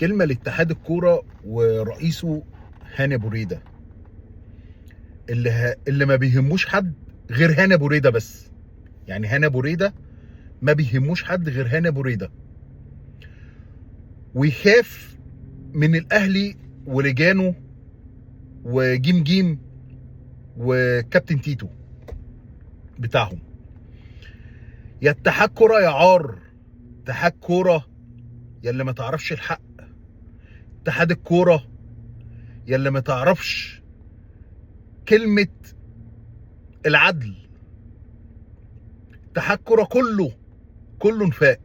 كلمة لاتحاد الكورة ورئيسه هاني ابو ريده، اللي ما بيهموش حد غير هاني ابو ريده بس. يعني هاني ابو ريده ما بيهموش حد غير هاني ابو ريده، ويخاف من الاهلي ولجانه وجيم جيم وكابتن تيتو بتاعهم. يا اتحاد كورة يا عار، اتحاد كورة يا اللي ما تعرفش الحق، اتحاد الكورة يا اللي ما تعرفش كلمة العدل. اتحاد كورة كله كله نفاق.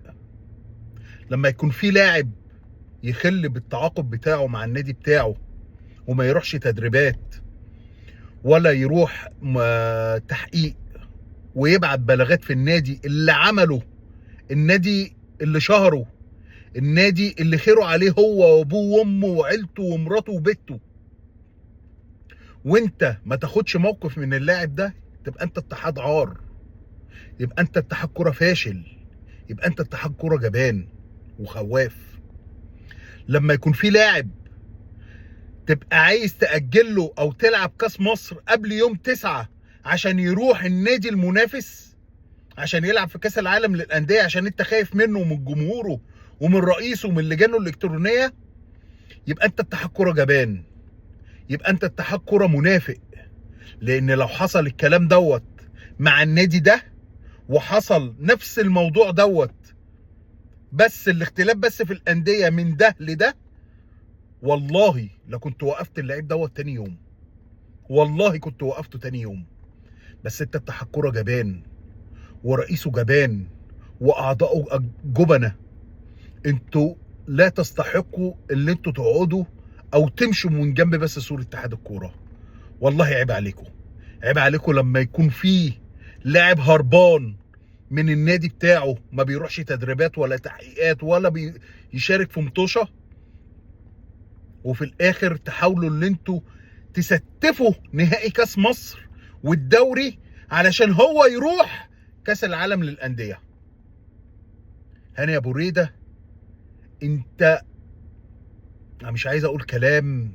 لما يكون في لاعب يخل بالتعاقد بتاعه مع النادي بتاعه وما يروحش تدريبات ولا يروح تحقيق ويبعت بلاغات في النادي اللي عمله، النادي اللي شهره، النادي اللي خيره عليه هو وابوه وامه وعيلته ومراته وبيته، وانت ما تاخدش موقف من اللاعب ده، تبقى انت اتحاد عار، يبقى انت اتحاد كورة فاشل، يبقى انت اتحاد كورة جبان وخواف. لما يكون في لاعب تبقى عايز تأجله او تلعب كاس مصر قبل يوم 9 عشان يروح النادي المنافس عشان يلعب في كاس العالم للأندية، عشان انت خايف منه ومن جمهوره ومن رئيسه ومن لجانه الإلكترونية، يبقى انت اتحاد كورة جبان، يبقى انت اتحاد كورة منافق. لان لو حصل الكلام دوت مع النادي ده وحصل نفس الموضوع دوت، بس الاختلاف بس في الأندية من ده لده، والله لكنت وقفت اللعيب دوت تاني يوم، والله كنت وقفته تاني يوم. بس انت اتحاد كورة جبان ورئيسه جبان واعضائه جبنه. انتوا لا تستحقوا اللي انتوا تقعدوا او تمشوا من جنب بس سور اتحاد الكورة. والله عيب عليكم، عيب عليكم لما يكون في لاعب هربان من النادي بتاعه، ما بيروحش تدريبات ولا تحقيقات ولا بيشارك في مطوشه، وفي الاخر تحاولوا ان انتوا تستفوا نهائي كاس مصر والدوري علشان هو يروح كاس العالم للاندية. هاني ابو ريده، انت انا مش عايز اقول كلام،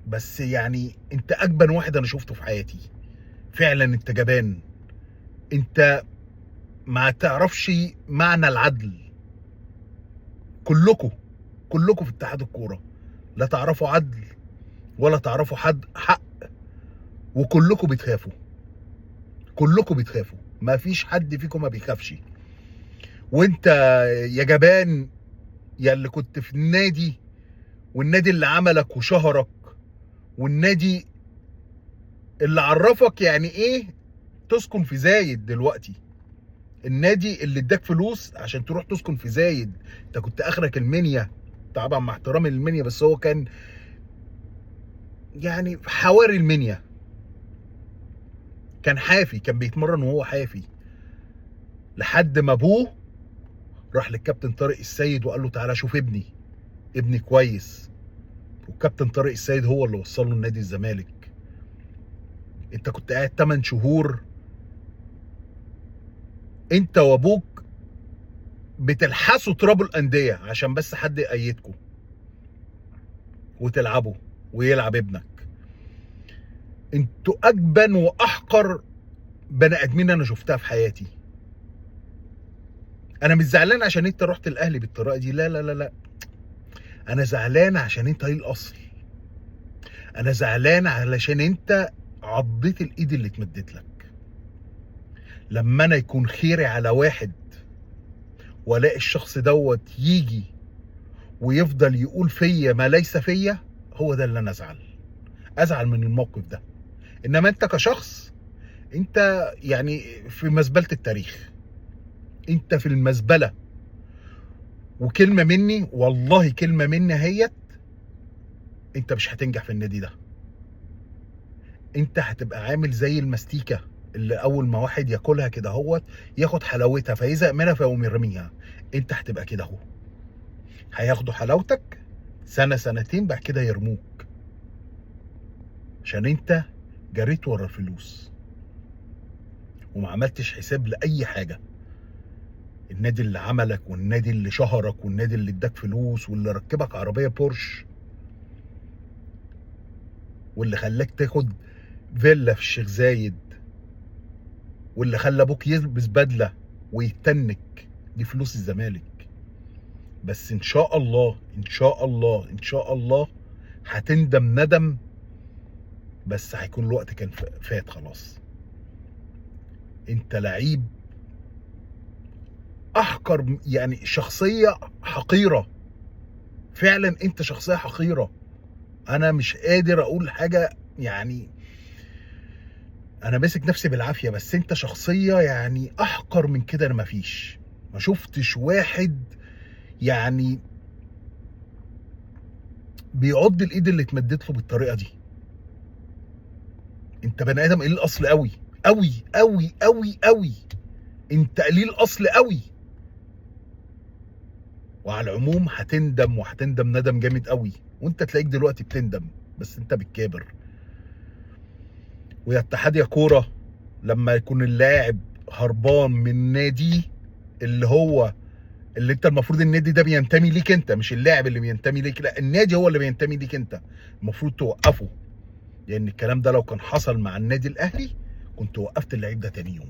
بس يعني انت اجبن واحد انا شفته في حياتي. فعلا انت جبان، انت ما تعرفش معنى العدل. كلكم في اتحاد الكورة لا تعرفوا عدل ولا تعرفوا حد حق، وكلكم بتخافوا، كلكم بتخافوا، ما فيش حد فيكم ما بيخافش. وانت يا جبان يا اللي كنت في النادي، والنادي اللي عملك وشهرك، والنادي اللي عرفك يعني ايه تسكن في زايد دلوقتي، النادي اللي اداك فلوس عشان تروح تسكن في زايد. انت كنت اخرك المنيا، طبعا مع احترامي للمنيا، بس هو كان يعني حواري المنيا، كان حافي، كان بيتمرن وهو حافي، لحد ما ابوه راح للكابتن طارق السيد وقال له تعالى شوف ابني، ابني كويس. والكابتن طارق السيد هو اللي وصله لنادي الزمالك. انت كنت قاعد 8 شهور انت وابوك بتلحسوا تراب الاندية عشان بس حد يأيدكم وتلعبوا ويلعب ابنك. انتوا اجبن واحقر بني ادمين انا شفتها في حياتي. انا مش زعلان عشان انت رحت الاهلي بالطريقة دي، لا لا لا لا، انا زعلان عشان انت ايه الاصل. انا زعلان علشان انت عضيت الايد اللي اتمدت لك. لما انا يكون خيري على واحد والاقي الشخص دوت يجي ويفضل يقول فيا ما ليس فيا، هو ده اللي انا ازعل من الموقف ده. انما انت كشخص انت يعني في مزبلة التاريخ، انت في المزبلة. وكلمة مني، والله كلمة مني هيت، انت مش هتنجح في النادي ده. انت هتبقى عامل زي المستيكة اللي اول ما واحد ياكلها كده هوت ياخد حلاوتها فيزهق منها فيقوم يرميها. انت هتبقى كده اهو، هياخدوا حلاوتك سنة سنتين بعد كده يرموك، عشان انت جريت ورا الفلوس وما عملتش حساب لأي حاجة. النادي اللي عملك، والنادي اللي شهرك، والنادي اللي اداك فلوس، واللي ركبك عربية بورش، واللي خلاك تاخد فيلا في الشيخ زايد، واللي خلى ابوك يلبس بدله ويتنك، دي فلوس الزمالك. بس ان شاء الله ان شاء الله ان شاء الله هتندم ندم، بس هيكون الوقت كان فات خلاص. انت لعيب احقر، يعني شخصية حقيرة فعلا، انت شخصية حقيرة. انا مش قادر اقول حاجة، يعني انا ماسك نفسي بالعافية، بس انت شخصية يعني احقر من كده انا مفيش، ما شفتش واحد يعني بيعض الايد اللي اتمدت له بالطريقة دي. انت بني ادم قليل الاصل قوي قوي قوي قوي قوي، انت قليل اصل قوي. وعلى العموم هتندم، وهتندم ندم جامد قوي، وانت تلاقيك دلوقتي بتندم بس انت بتكابر. ويا اتحاد يا كورة، لما يكون اللاعب هربان من نادي اللي هو اللي انت المفروض النادي ده بينتمي ليك انت، مش اللاعب اللي بينتمي ليك، لا النادي هو اللي بينتمي ليك انت، المفروض توقفه. لان الكلام ده لو كان حصل مع النادي الاهلي كنت وقفت اللعيب ده تاني يوم.